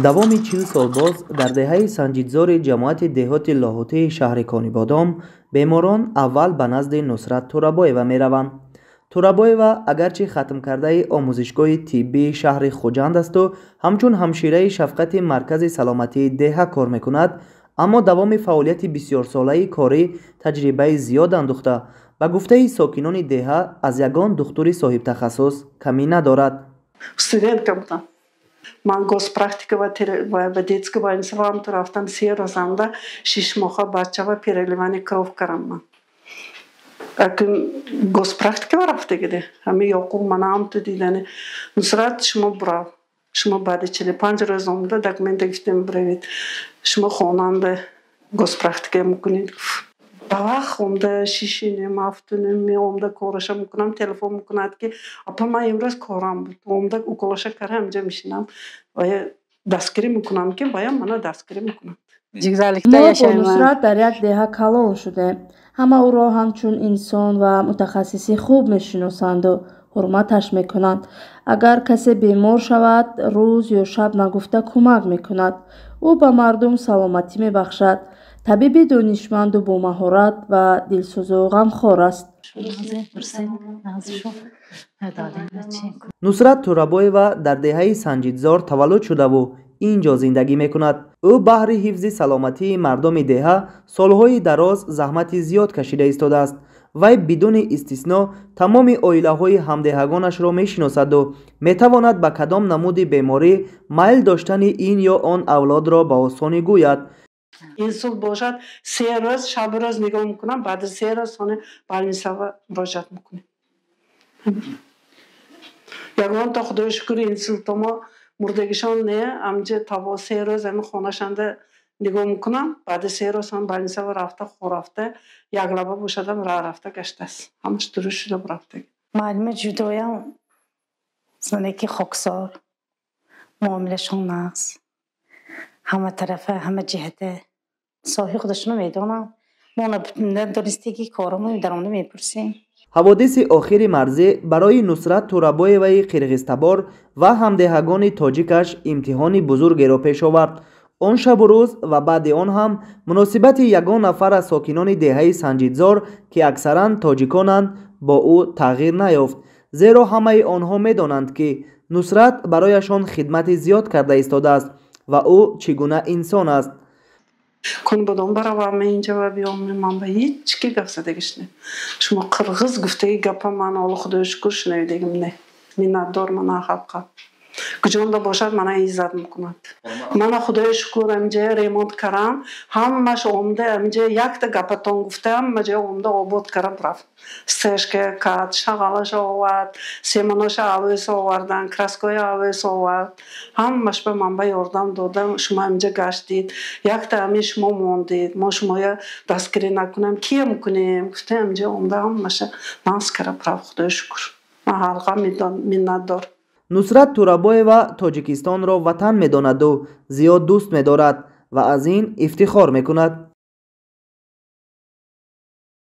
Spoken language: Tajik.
Давоми 40 сол боз дар деҳаи Санҷидзори ҷамоати деҳоти Лоҳутии шаҳри Конибодом беморон аввал ба назди Нусрат Тӯрабоева мераванд. Тӯрабоева агарчи хатмкардаи омӯзишгоҳи тиббии шаҳри Хуҷанд асту ҳамчун ҳамшираи шафқати маркази саломатии деҳа кор мекунад, аммо давоми фаъолияти бисёрсолаи корӣ таҷрибаи зиёд андӯхта, ба гуфтаи сокинони деҳа аз ягон духтури соҳибтахассус камӣ надорад. Студентка будам. Ман госпрактика ва детская больница ва рафтам, 3 рӯзанда 6 моҳа бачава переливание кровь кардам. Ман акун госпрактика рафтагиде, ҳами Ёқуб мана ҳамту дидани: «Нусрат, шумо бурав, шумо баъди 45 рӯз омада документа гифтем, биравед, шумо хонанда госпрактика мекунед». Ба вақт омда 6:30, 7:30 меомда, кораша мекунам, телефон мекунад, ки апа, ман имрӯз корам буд, омда уколаша кара, ҳамҷа мешинам ва дастгирӣ мекунам, ки вая мана дастгирӣ мекунад. Мо бо Нусрат дар як деҳа калон шудем. Ҳама ӯро ҳамчун инсон ва мутахассиси хуб мешиносанду ҳурматаш мекунанд. Агар касе бемор шавад, рӯз ё шаб нагуфта кӯмак мекунад. Ӯ ба мардум саломатӣ мебахшад. Табиби донишманду бомаҳорат ва дилсӯзу ғамхор аст. Нусрат Тӯрабоева дар деҳаи Санҷидзор таваллуд шудаву ин ҷо зиндагӣ мекунад. Ӯ баҳри ҳифзи саломатии мардуми деҳа солҳои дароз заҳмати зиёд кашида истодааст. Вай бидуни истисно тамоми оилаҳои ҳамдеҳагонашро мешиносаду метавонад ба кадом намуди беморӣ майл доштани ин ё он авлодро ба осонӣ гӯяд. Инсулт бошад, 3 рӯз шабу рӯз нигоҳ мекунам, баъди 3 рӯз сони больницава муроҷиат мекунем. Ягонта, худои шукр, инсултомо мурдагишон не. Амҷа таво 3 рӯз ами хонашанда нигоҳ мекунам, баъди 3 рӯз ҳам больницава рафта, хорафта, яклаба бошадам, ра рафта гаштааст, ҳамаш дуруст шуда рафтаги. Муаллима ҷудоям зане ки хоксор, муомилашон нағз, ҳама тарафа, ҳама ҷиҳата соҳиби худашонро медонам. Мо надонистагӣ корамо даромада мепурсем. Ҳаводиси охири марзӣ барои Нусрат Тӯрабоеваи қирғизтабор ва ҳамдеҳагони тоҷикаш имтиҳони бузургеро пеш овард. Он шабу рӯз ва баъди он ҳам муносибати ягон нафар аз сокинони деҳаи Санҷидзор, ки аксаран тоҷиконанд, бо ӯ тағйир наёфт, зеро ҳамаи онҳо медонанд, ки Нусрат барояшон хидмати зиёд карда истодааст ва ӯ чӣ гуна инсон аст. Конибодом баравам, инҷа ва биём, ман ба ҳеҷ ки гап задагиш не. Шумо қирғиз гуфтаги гапа ман ҳоло, худои шукр, шунавидагим не. Миннатдор мана халқа, куҷонда бошад, мана иззат мекунад. Мана, худои шукр, амҷа ремонт карам, ҳамаш омда, амҷа якта гапатон гуфта, ҳама ҷо омда обод карам рафт. Стежка кард, шағалаша овард, семеноша авес овардан, краскои авес овард, ҳамаш ба ман ба ёрдам дода. Шумо амҷа гаштид, якта ами шумо мондид, мо шумоя дастгирӣ накунем, кия мекунем гуфта, амҷа омда ҳамаша нағз кара рафт. Худои шукр, ман ҳалқа миннатдор. Нусрат Тӯрабоева Тоҷикистонро ватан медонаду зиёд дӯст медорад ва аз ин ифтихор мекунад.